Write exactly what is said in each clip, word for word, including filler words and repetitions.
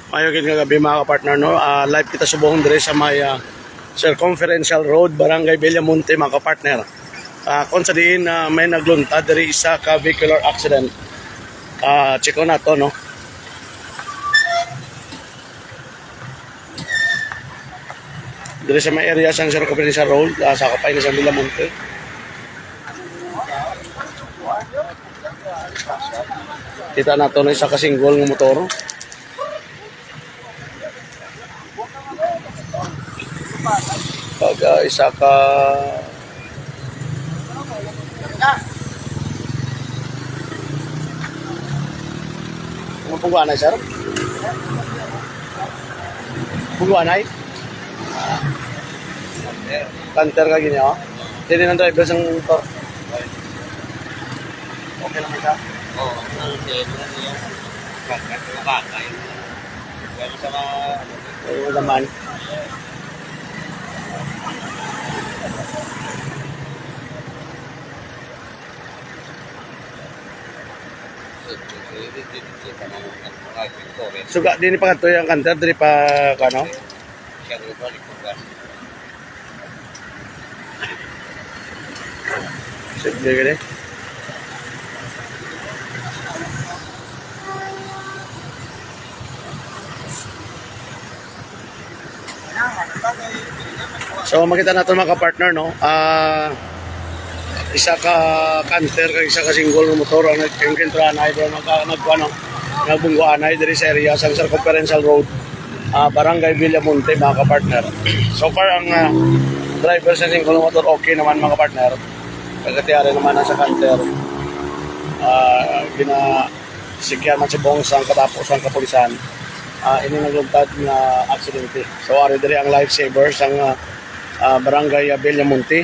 Mayo gid nga gabi, mga kapartner, no? Ah, live kita subong diri sa may, ah, Circumferential Road, Barangay Villamonte, mga kapartner. Ah, kung sa diin, ah, may nagluntad diri isa ka vehicular accident. Ah, check nato, no? Diri sa may area sang Circumferential Road, ah, sa kapay ni sa Villamonte. Kita nato na isa ka single nga motor. Pag, ah, isa ka Ano pong kuha na, sir? Pong kuha na, eh? Canter ka gini, oh. Hindi ng driver sang motor. Okay lang ito. Oo, ang driver niya. Pagkat makakay. Wala sa mga, ano, Wala naman. Suga, di ni pa kadto yung canter, di pa, ano? Sige, gini. So, makita nato, mga kapartner, no? Ah, isa ka canter kag isa ka single nga motor ang nag-, ang kintrahan ay doon nag-, nag-, ano, nagbungguanay diri sa area sa Circumferential Road, ah, Barangay Villamonte, mga kapartner. So far, ang, ah, driver sa single nga motor okay naman, mga kapartner. Kagatiari naman ang sa canter. Ah, gina-, sikyan man subong sang katapo sang kapulisan, ah, ini nagluntad nga aksidente. So, ari diri ang lifesaver sang, ah, ah, Barangay, ah, Villamonte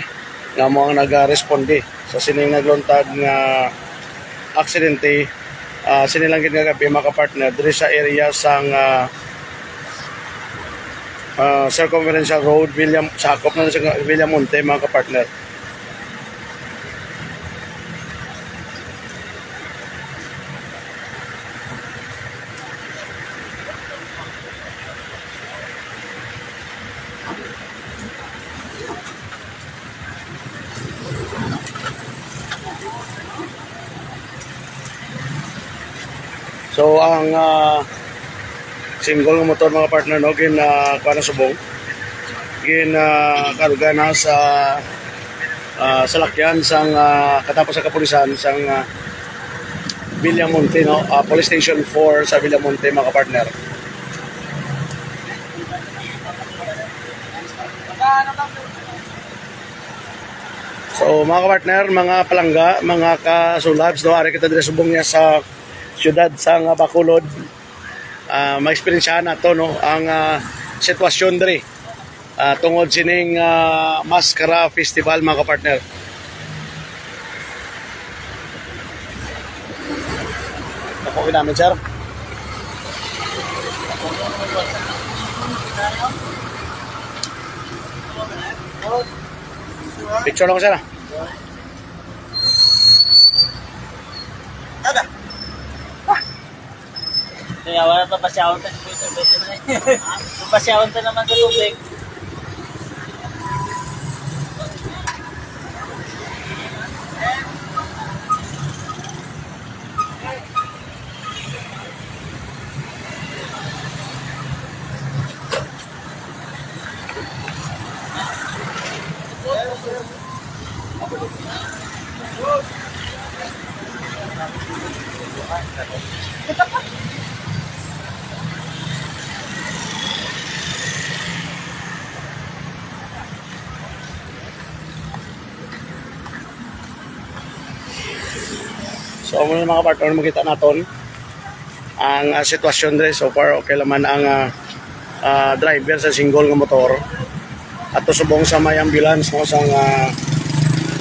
nga mo ang nagaresponde sa sining nagluntad nga aksidente, ah, sini lang gid nga gabi, mga kapartner, diri sa area sang, ah, ah, Circumferential Road, William, sakop na sa Villamonte, mga kapartner. So, ang, ah, single nga motor, mga partner, no, gin, ah, kuha na subong. Gin, ah, karga na sa, ah, salakyan sang, ah, katapo sa kapulisan sang, ah, Villamonte, no? Ah, Police Station four sa Villamonte, mga partner. So, mga kapartner, mga palangga, mga kasulabs, no, ari kita diri subong niya sa siyudad sang Bacolod. Ah, maeksperiensyahan nato, no, ang, ah, sitwasyon diri, ah, tungod sining, ah, Maskara Festival, mga kapartner. Ako ginamit, sir. Picture lang, sir, ah. Ada. Kaya wala pa pasyawon pa sa tubig. Pasyawon pa naman sa tubig. So, amo na, mga partner, makita naton ang, ah, sitwasyon diri. So far, okay naman ang, ah, ah, driver sa single nga motor. Ato subong sa may ambulance, no, sang, ah,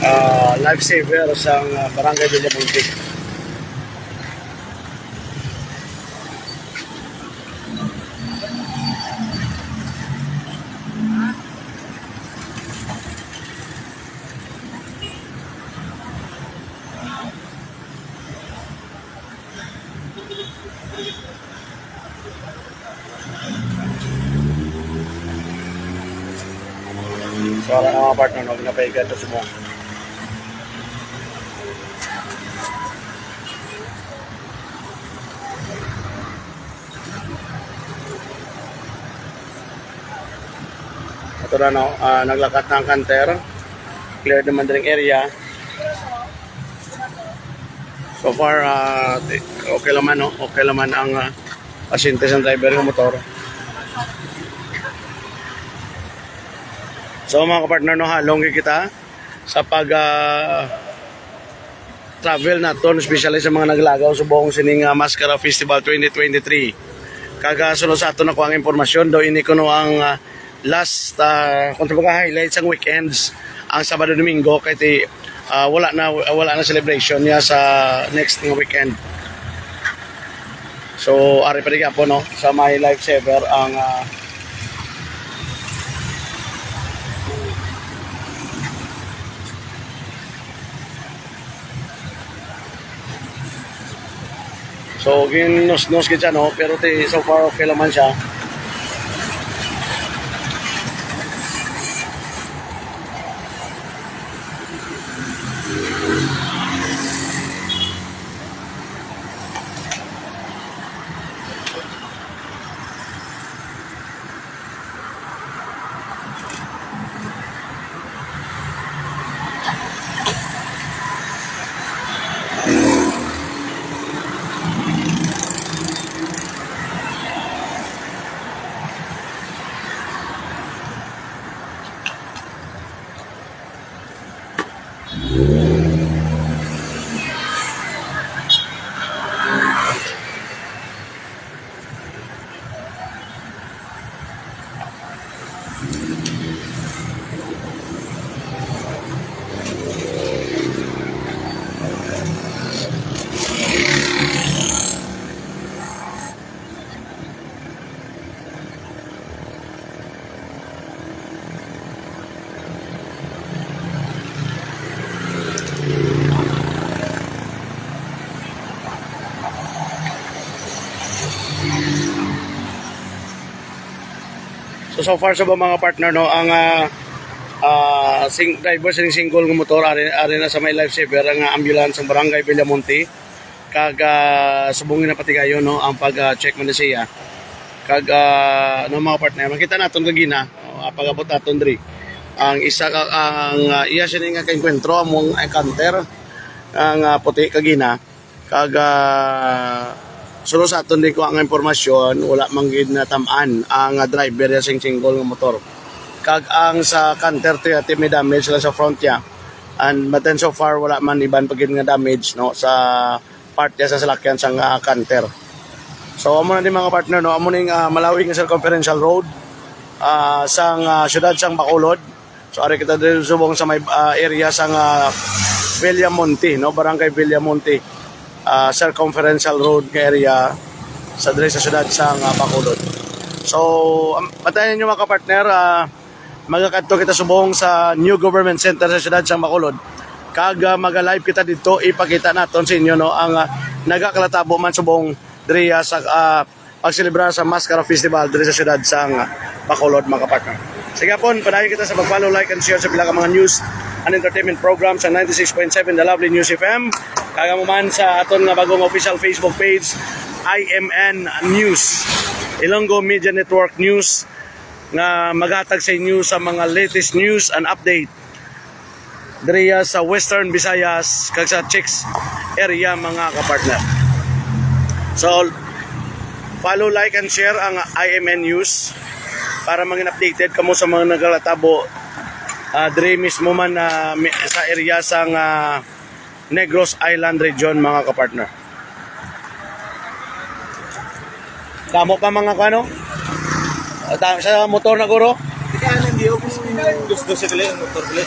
ah, lifesaver sang, ah, Barangay Villamonte. So, ano, mga partner, no? Ginapahiga ito subong. Ito na, no? Ah, naglakat na ang canter. Cleared naman diri ang area. So far, ah, okay lang man, no? Okay lang man ang, ah, pasyente sa driver ng motor. So, mga kapartner, no, halong kita sa pag, ah, travel naton, especially sa mga naglagaw subong sining, ah, Mascara Festival twenty twenty-three. Kag, ah, sunod sa aton ako ang impormasyon daw ini kuno ang, ah, last, ah, kung sa mga highlights ang weekends, ang Sabado, Domingo, kay ti, ah, wala na, wala na celebration niya sa next nga weekend. So, ari pa rin po, no, sa may lifesaver ang, ah, So, ginusnos gid siya, no? Pero ti, so far, okay naman siya. So, so far sa ba, mga partner, no, ang, ah, ah, sing-, driver sa single nga motor, ari, ari na sa may lifesaver ang, ah, ambulance sa Barangay Villamonte. Kag, ah, subong na patigayon, no, ang pag, ah, check man siya. Kag, ah, no, mga partner, makita naton kagina, no, ah, pag-abot naton diri. Ang isa ka, ang, ah, iya sini nga kaengkwentro among encounter ang, ah, puti kagina. Kag, ah, suno sa aton di ko ang impormasyon, wala man gid natam-an ang, ah, driver ya sing single nga motor. Kag ang sa canter to, yati may damage lang sa front ya. And but then so far, wala man iban pa gid nga damage, no, sa part ya sa salakyan sang, ah, canter. So, amo na ni, mga partner, no, amo ning, ah, malawig nga circumferential road, ah, sang, ah, siyudad sang Bacolod. So, ari kita diri subong sa may, ah, area sang, ah, Villamonte, no, Barangay Villamonte, ah, circumferential road nga area sa diri sa siyudad sang, ah, Bacolod. So, am-, bantayan ninyo, mga kapartner, ah, magakadto kita subong sa New Government Center sa siyudad sang Bacolod. Kag, ah, maga-live kita didto, ipakita naton sa inyo, no, ang, ah, nagakalatabo man subong diri, ah, sa, ah, pagselebrar sa Mascara Festival diri sa siyudad sang, ah, Bacolod, mga kapartner. Sige, pon, padayon kita sa pag-follow, like, and share sa pila ka mga news and entertainment program sa ninety-six point seven The Lovely News F M. Kag amo man sa aton nga bagong official Facebook page, I M N News, Ilonggo Media Network News, nga maghatag sa inyo sa mga latest news and update diriya sa Western Visayas kag sa Chicks area, mga kapartner. So, follow, like, and share ang I M N News para mangin updated kamo sa mga nagalatabo, ah, diri mismo man, ah, mi-, sa area sang, ah, Negros Island region, mga kapartner. Kamo pa, mga kuano? Ta-, sa motor na guro? Kaya nang di ako dos-dos sa gali, ang motor gali.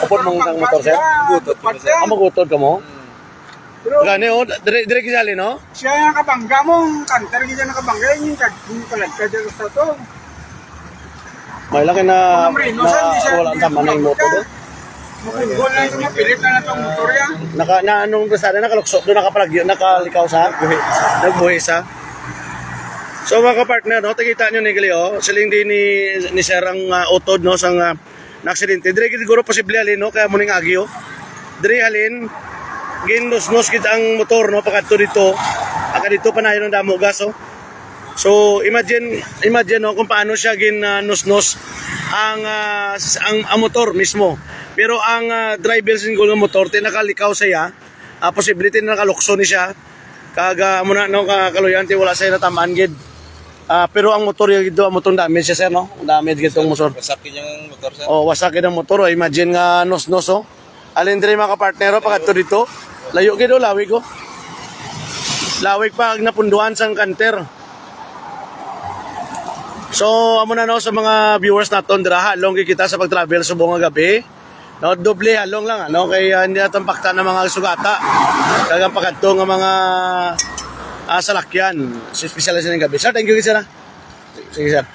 Upod mang motor, sir? Gutod. Ah, magutod kamo? Pero gani, oh, dire, dire kisali, no? Siya ang kabangga mo, ang kantar, hindi siya nakabangga, yung kag-, yung kalagkad dyan sa to. May laki na, Marino, na siya, hindi siya wala ang tama ng motor, eh. Mapunggol na yung mapilit na natong motor yan. Naka, na, anong, sana nakalukso, doon nakapalagyo, nakalikaw sa? Nagbuhi sa. Nagbuhi sa. So, mga kapartner, no, takita nyo ni gali, oh. Siling din ni, ni Sir ang, ah, utod, no, sang, ah, naaksidente. Diri gid siguro posible halin, no, kaya mo ning agyo. Diri halin, ginusnos gid ang motor, no, pakadto dito. Aga dito panayon ang damo gas, oh. So, imagine, imagine, no, kung paano siya gin, ah, nusnos ang, ah, s- ang, ang motor mismo. Pero ang, ah, driver single nga motor, ti nakalikaw siya. Ah, posible ti nakalukso ni siya. Kag, ah, amo na, no, ka kaluyan ti wala siya natamaan gid. Ah, pero ang motor yung gid, ang motor damage siya, sir, no? Damage gid tong motor. Wasak yung motor, sir. Oh, wasak gid ang motor, oh. Imagine nga nusnos, oh. Alin diri, mga kapartner, oh, pakadto dito. Layo gid, oh, lawig, oh. Lawig pa ang napunduan sang kanter. So, amo na, no, sa mga viewers naton dira, halong gid kita sa pag-travel subong nga gabi. No, doble halong lang, ano, kay, ah, hindi naton pakta ng mga sugata. Kag ang pakadto nga mga, ah, salakyan, especially sa gabi. Sir, thank you, sir, ah. Sige, sir.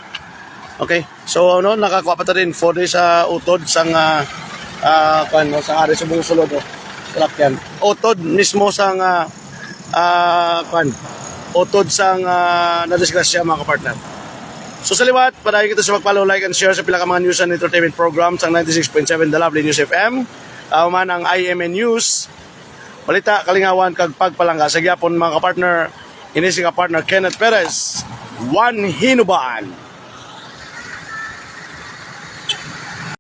Okay. So, ano, nakakuha pa ta din for sa utod sang, ah, ah, kuwan, no, sa ari subong sulod, oh. Salakyan. Utod mismo sang, ah, ah, kuwan. Utod sang, ah, nadisgrasya, mga kapartner. So, sa liwat, padayon kita sa mag-follow, like, and share sa pila ka mga news and entertainment program sang ninety-six point seven The Lovely News F M. Ah, man ang I M N News. Balita, kalingawan, kag pagpalangga sa gyapon, mga kapartner. Ini si kapartner Kenneth Perez. One Hinuban.